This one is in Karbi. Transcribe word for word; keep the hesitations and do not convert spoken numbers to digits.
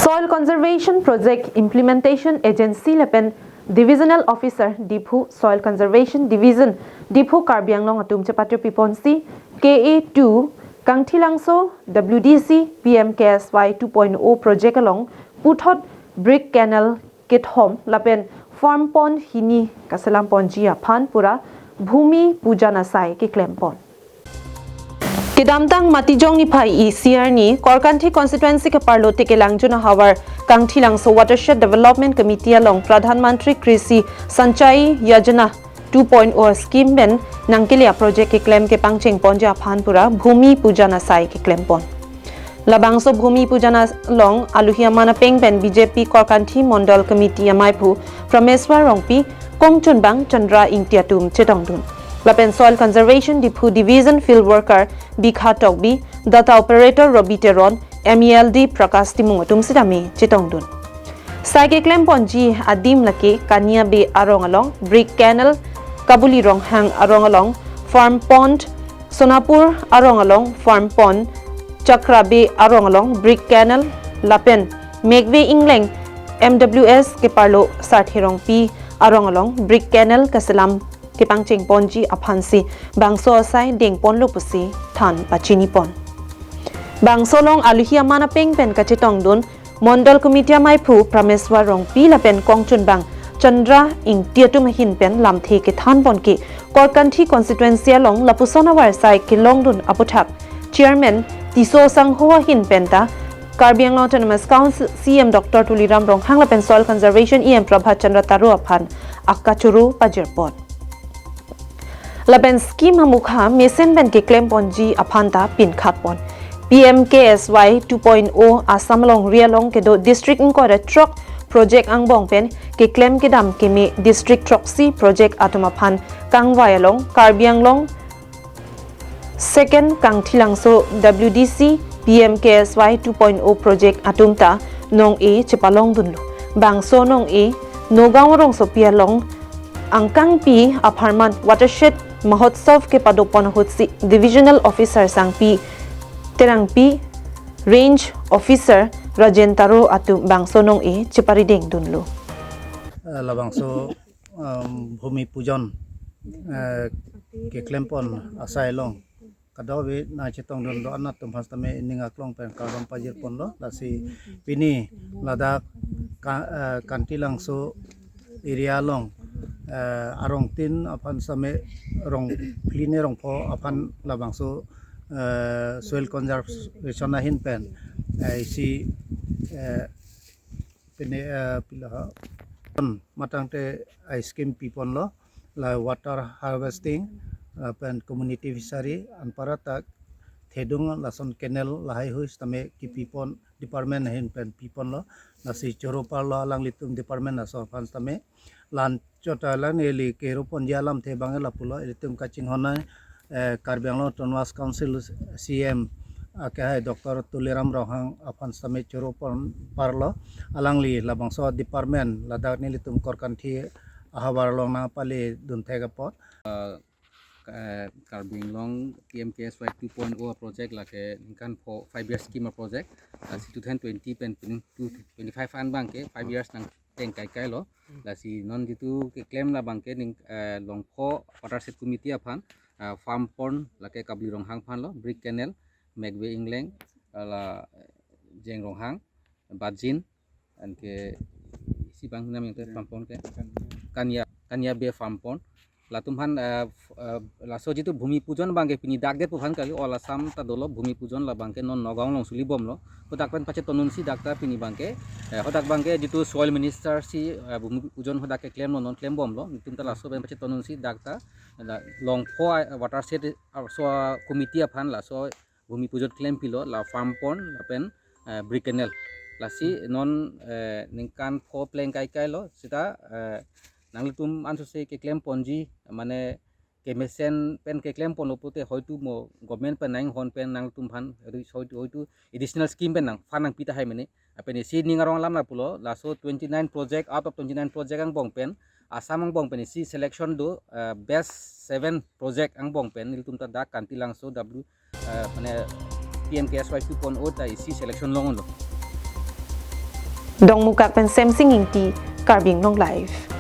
Soil Conservation Project Implementation Agency lapen Divisional Officer Diphu, Soil Conservation Division, Diphu, Karbi Anglong atum chepatiri piponsi K A two Kangthilangso W D C P M K S Y two point oh project along puthot brick canal kethom lapen farm pond hini kaselam ponji aphan pura Bhumi Pujan asai keklem pon. Kedamtang Matijong niphai isi arni Korkanthi constituency keparlo Tekelangjun ahavar Kangthilangso Watershed Development Committee along Pradhan Mantri Krishi Sanchai Yojana two point oh scheme pen nangkele a project keklem kepangcheng ponji aphan pura Bhumi Pujan asai keklem pon. Labangso Bhumi Pujan along aluhi aman apeng pen B J P Korkanthi Mondol Committee amaiphu Prameswar Rongpi, kongchunbang Chandra Ingti atum chetongdun. Lapen Soil Conservation Diphu Division Field Worker Bikha Tokbi, Data Operator Robi Teron, M E L D Prakash Timung atum sitame chetongdun. Sai keklem ponji adim lake Kania Bay arong along brick canal, Kabuli Ronghang arong along farm pond, Sonapur arong along farm pond, Chakra Bay arong along brick canal, lapen Megwe Ingleng M W S keparlo Sarthe Rongpi arong along brick canal kaselam kepangcheng ponji aphansi bangso asai deng ponlo pusi than pachini pon. Bangso along aluhi aman apeng pen kachetongdun Mondol Committee amaiphu Prameswar Rongpi lapen kongchunbang Chandra Ingti atum ahin pen lamthe kethan pon ke Korkanthi constituency along lapuson avar asai kelongdun aputhak Chairman Tisso Sangho ahin penta Karbi Anglong Autonomous Council C E M Doctor Tuliram Ronghang lapen Soil Conservation E M Prabhat Chandra Taro aphan akachoro pajir pon. Lapen scheme amukha mesen pen keklem ponji aphanta pinkhat pon. P M K S Y two point oh Assam alongri along kedo district ingkoi ra throk project angbong pen keklem kedam keme district throksi project atum aphan kangvai along Karbi Anglong Second Kangthilangso W D C P M K S Y two point oh project atum ta nong-e chepalongdunlo. Bangso nong-e Nagaon rongsopi along angkangpi apharman Watershed Mahotsav kepadopon ahutsi Divisional Officer Sangpi Terangpi, Range Officer Rajen Taro atum bangso nong-e cheparidengdunlo. Eh, labangso, um, Bhumi Pujan, eh, keklem pon asai along kadokave nangchetongdun do-an atum aphan sitame ning aklong pen kardom pajir ponlo. Lasi pini ladak Ka-, eh, Kangthilangso area along, eh, arongtin aphan sitame rong phli ne rongpho aphan labangso, eh, soil conservation ahin pen, eh, isi, eh, pini, eh, pila ha, pon matangte, eh, scheme piponlo, la water harvesting, lapen community fishery, anparta thedung lason canal lahai hui sitame kipipon department ahin pen piponlo, lasi choro parlo alanglitum department aso aphan sitame. Lan chot alang neli kero ponji alamthe abang lapulo, ilitum kachinghon nang, eh, Karbi Anglong Autonomous Council C E M akehai Doctor Tuliram Ronghang aphan sitame choro pon parlo, alangli labangso department ladak nelitum Korkanthi ahavar along nangpalidun thek apot. Eh, Karbi Anglong P M K S Y two point oh project lake ningkan pho five years scheme project. Lasi two thousand twenty pen pining two twenty-five an abangke five years nangteng kaikai lo. Lasi non jitu keklem labangke ning, eh, longpho watershed committee aphan, eh, farm pond lake Kabli Ronghang aphan lo, brick canal, Megwe Ingleng, eh, la, eh, Jeng Ronghang, Bajin, anke isi abang nam yang farm pond ke Kania, Kania Bay farm pond. Latum aphan, eh, f-, eh, laso jitu Bhumi Pujan abangke pini dak det pu aphan kali, all Assam ta dolo Bhumi Pujan, labangke non Nagaon along suli bomlo. Hadak pen pachetongdunsi dak ta pini abangke, eh, hadak abangke jitu soil minister si, eh, Bhumi Pujan hadak keklem lo, non klem bomlo. Itum ta laso pen pachetongdunsi dak ta, la longpho, eh, watershed, eh, so committee aphan laso Bhumi Pujan klempilo, la farm pond lapen, eh, brick canal. Lasi non, eh, ningkan pho pleng kaikai lo, seta, eh, nanglitum ansose keklem ponji, mane kemesen pen keklem ponlo pute hoitu mo government pen nanghon pen nanglitum aphan, hoitu, hoitu additional scheme pen nang fund nangpi tahai mene. Lapen isi ning arong alam lapulo, laso twenty-nine project, out of twenty-nine project angbong pen, Assam angbong pen isi selection do, eh, best seven project angbong pen nelitum ta dak Kangthilangso W, eh, mane P M K S Y two point oh ta isi selection longlo. Dongmukak pen Semsing Ingti, Karbi Anglong Live.